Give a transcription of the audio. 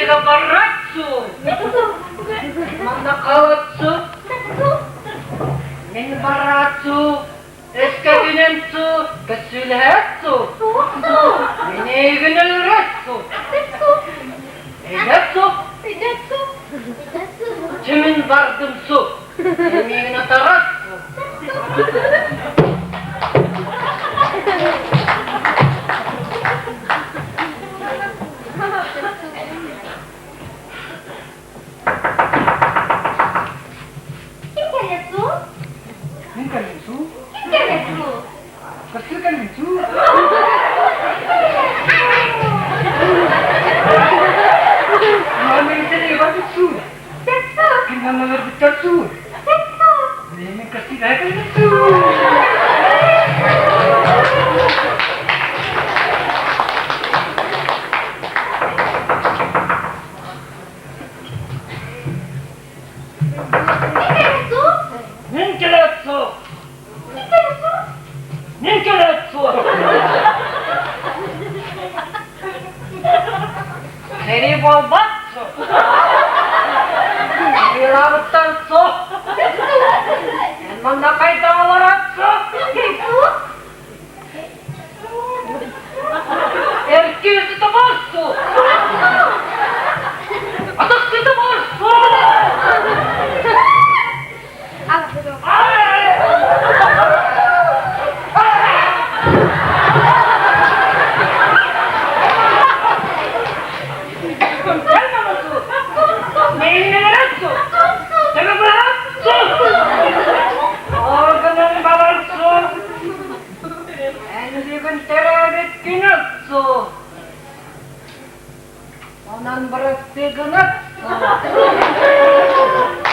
Эрига баррацу! Манна хаалацу! Мин баррацу! Өскөтүнэн су, көссүүлэһээт-су, мин эйигин өлөрөт-су, эйэт-су, чимин бардым-су, миигин атарат-су. Ким кэллэ суу? Мин кэллим суу. Ким кэллэ суу? Көссүү кэллим суу. Мамин суу. Сексу. Ким намнанар суу. Сексу. Мен көссүү кэллим суу. Мин кэлээт суох. Мин кэлээт суох. Сэрии буолбат суох. Милабыттан суох. Эн манна хайдах олорот суох. Эркизи табарсу! Атахсы табарсу! Эн бүгүн төрөөбүт күнүҥ суох. Онон бырастыы гынат суох.